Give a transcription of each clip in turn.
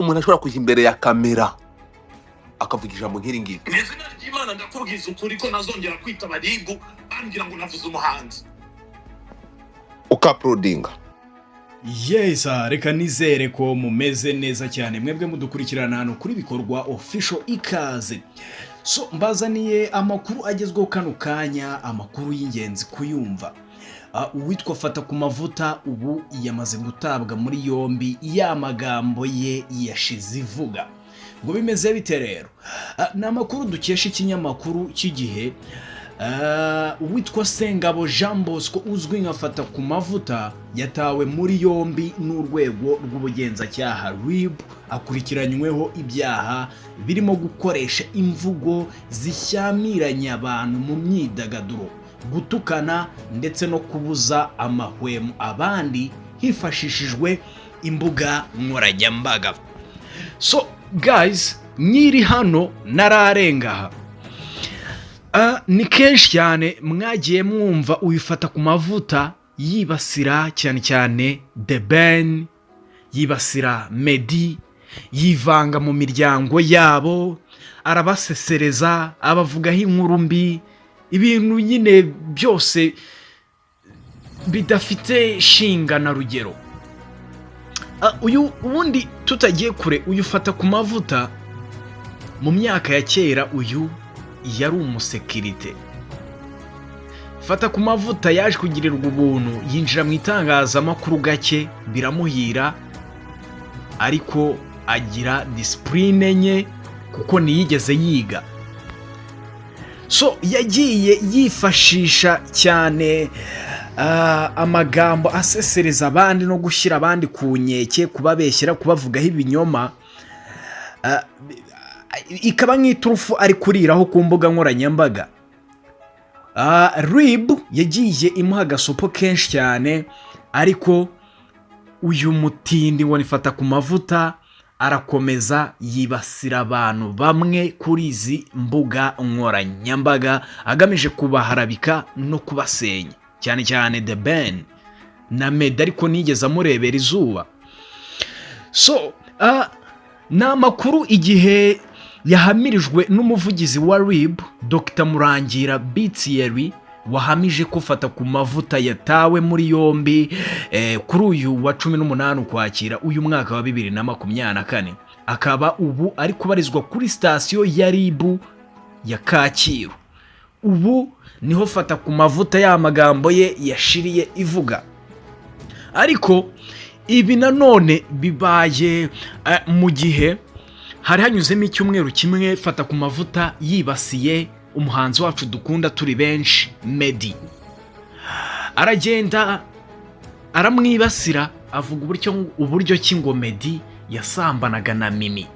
Umuntu ashobora kujya imbere ya kamera akavuga ijambo nk'iri ngiri. Mu izina ry'Imana, ndakubwiza ukuri ko nazongera kwitaba RIB bambwira ngo navuze umuhanzi. Ukauploadinga. Yes, reka nizere ko mumeze neza cyane, mwebwe mudukurikirana hano kuri Bikorwa Official. Ikaze. So mbazaniye amakuru agezweho kano kanya, amakuru y'ingenzi kuyumva. Uwitwa Fata ku Mavuta ubu yamaze gutabwa muri yombi, ya magambo ye yashize ivuga. Ngo bimeze bite rero? Ni amakuru dukesha ikinyamakuru cy'Igihe. Uwitwa Sengabo Jean Bosco uzwi nka Fata ku Mavuta yatawe muri yombi n'urwego rw'ubugenzacyaha RIB, akurikiranyweho ibyaha birimo gukoresha imvugo zishyamiranya abantu mu myidagaduro, gutukana ndetse no kubuza amahwemo abandi hifashishijwe imbuga nkoranyambaga. So guys, nyiri hano nararenga aha. Ni kenshi cyane mwagiye mwumva uyifata ku Mavuta yibasira cyane cyane The Ben, yibasira Meddy, yivanga mu miryango yabo, arabasesereza, abavugaho inkuru mbi, ibintu nyine byose bidafite shinga na rugero. Uyu ubundi tutagiye kure, uyu Fata ku Mavuta mu myaka ya kera uyu yari umusekirite. Fata ku Mavuta yaje kugirirwa ubuntu, yinjira mu itangazamakuru gake biramuhira, ariko agira discipline nke kuko ntiyigeze yiga. So yagiye yifashisha cyane amagambo asesereza abandi no gushyira abandi ku nkeke, kubabeshyera, kubavugaho ibinyoma, ikaba nk'iturufu ari kuriraho ku mbuga nkoranyambaga. RIB yagiye imuha agasopo kenshi cyane, ariko uyu mutindi ngo nifata ku Mavuta arakomeza yibasira abantu bamwe kuri izi mbuga nkoranyambaga, agamije kubaharabika no kubasenya, cyane cyane The Ben na Meddy, ariko nigeze amurebera izuba. So ni amakuru Igihe yahamirijwe n'umuvugizi wa RIB, Dr Murangira Thierry, wahamije ko Fata ku Mavuta yatawe muri yombi kuri uyu wa 18 Ukwakira uyu mwaka wa 2024, akaba ubu ari kubarizwa kuri sitasiyo ya RIB ya Kacyiru. Ubu niho Fata ku Mavuta ya magambo ye yashiriye ivuga. Ariko ibi nanone bibaye mu gihe hari hanyuzemo icyumweru kimwe Fata ku Mavuta yibasiye umuhanzi wacu dukunda turi benshi, Meddy. Aragenda aramwibasira, avuga uburyo ki ngo Meddy yasambanaga na Mimi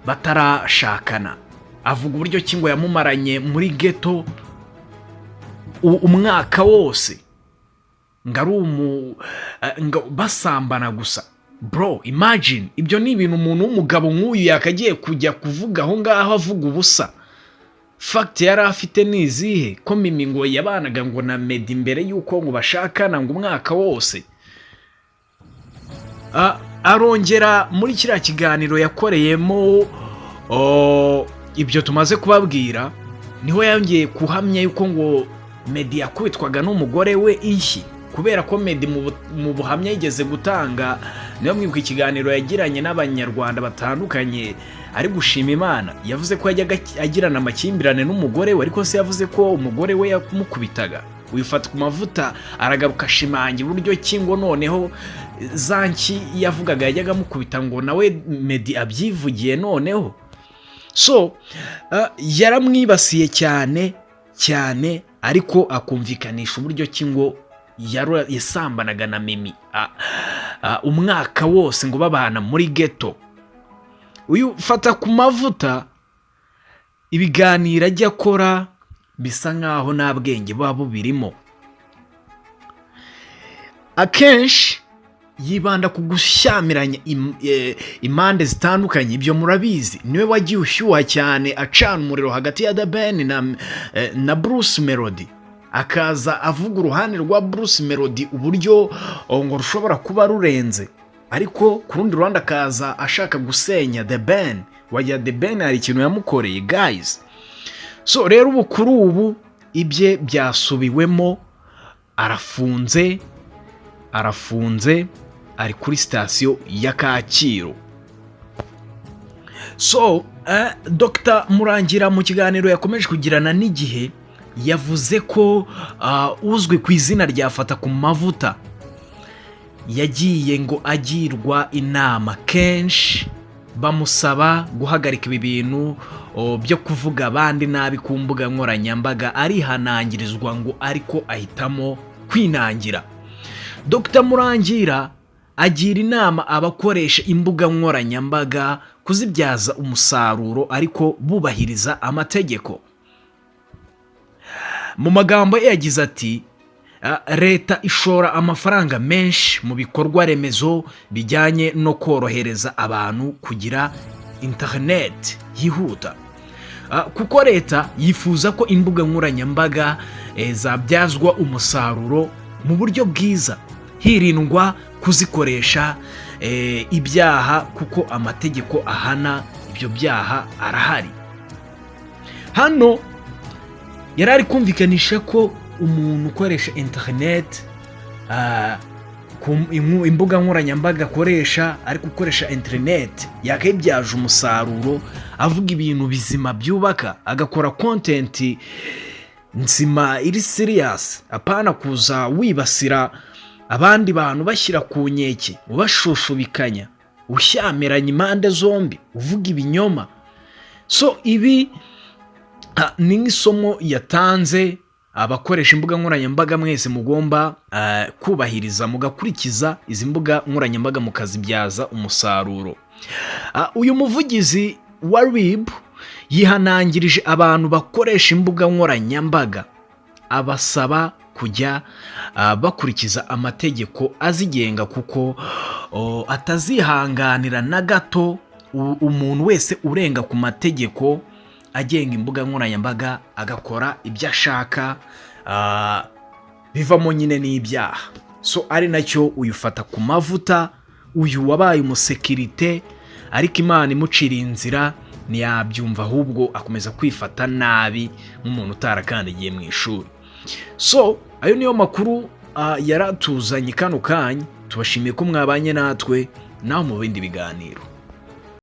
batarashakana, avuga uburyo ki ngo yamumaranye muri ghetto umwaka wose, ngo ari umu ngo basambana gusa. Bro, imagine, ibyo ni ibintu umuntu w'umugabo nk'uyu yakagiye kujya kuvuga aho ngaho avuga ubusa. Fact yari afite ni izihe? Ko Mimi ngo yabanaga ngo na Meddy mbere y'uko ngo bashakana ngo umwaka wose. Arongera muri kiriya kiganiro yakoreyemo ibyo tumaze kubabwira, niho yongeye kuhamya yuko ngo Meddy yakubitwaga n'umugore we inshyi, kubera ko Meddy mu buhamya yigeze gutanga, niyo mwibuka ikiganiro yagiranye n'Abanyarwanda batandukanye ari gushima Imana, yavuze ko yajyaga agirana amakimbirane n'umugore we, ariko se yavuze ko umugore we yamukubitaga? Wifata ku Mavuta aragaruka ashimangira uburyo ki ngo noneho za nshyi yavugaga yajyaga amukubita, ngo nawe Meddy abyivugiye noneho. So yaramwibasiye cyane cyane, ariko akumvikanisha uburyo ki ngo yasambanaga na Mimi umwaka wose, ngo babana muri ghetto. Uyu Fata ku Mavuta ibiganiro ajya akora bisa nkaho nta bwenge buba bubirimo. Akenshi yibanda ku gushyamiranya impande zitandukanye, ibyo murabizi. Niwe wagiye ushyuha cyane, acana umuriro hagati ya The Ben na Bruce Melody, akaza avuga uruhande rwa Bruce Melody uburyo ngo rushobora kuba rurenze. Ariko ku rundi ruhande akaza ashaka gusenya The Ben. Wagira The Ben hari ikintu yamukoreye, guys. So rero ubu, kuri ubu ibye byasubiwemo, arafunze, arafunze, ari kuri sitasiyo ya Kacyiru. So Dr Murangira mu kiganiro yakomeje kugirana n'Igihe yavuze ko uzwi ku izina rya Fata ku Mavuta yagiye ngo agirwa inama kenshi, bamusaba guhagarika ibi bintu byo kuvuga abandi nabi ku mbuga nkoranyambaga, arihanangirizwa ngo ariko ahitamo kwinangira. Dr Murangira agira inama abakoresha imbuga nkoranyambaga kuzibyaza umusaruro ariko bubahiriza amategeko. Mu magambo ye yagize ati: "Leta ishora amafaranga menshi mu bikorwa remezo bijyanye no korohereza abantu kugira interineti yihuta, kuko leta yifuza ko imbuga nkoranyambaga zabyazwa umusaruro mu buryo bwiza, hirindwa kuzikoresha ibyaha, kuko amategeko ahana ibyo byaha arahari." Hano yari ari kumvikanisha ko umuntu ukoresha interineti, imbuga nkoranyambaga akoresha, ari gukoresha interineti yakayibyaje umusaruro, avuga ibintu bizima byubaka, agakora content nzima iri serious, apana kuza wibasira abandi bantu, bashyira ku nkeke, ubashushubikanya, ushyamiranya impande zombi, uvuga ibinyoma. So ibi ni nk'isomo yatanze: abakoresha imbuga nkoranyambaga mwese mugomba kubahiriza, mugakurikiza izi mbuga nkoranyambaga, mukazibyaza umusaruro. Uyu muvugizi wa RIB yihanangirije abantu bakoresha imbuga nkoranyambaga, abasaba kujya bakurikiza amategeko azigenga, kuko atazihanganira na gato umuntu wese urenga ku mategeko agenga imbuga nkoranyambaga, agakora ibyo ashaka, bivamo nyine n'ibyaha. So ari nacyo uyu Fata ku Mavuta, uyu wabaye umusekirite ariko Imana imuciriye inzira, ntiyabyumva, ahubwo akomeza kwifata nabi nk'umuntu utarakandagiye mu ishuri. So ayo niyo makuru yaratuzanye kano kanya. Tubashimiye ko mwabanye natwe, naho mu bindi biganiro.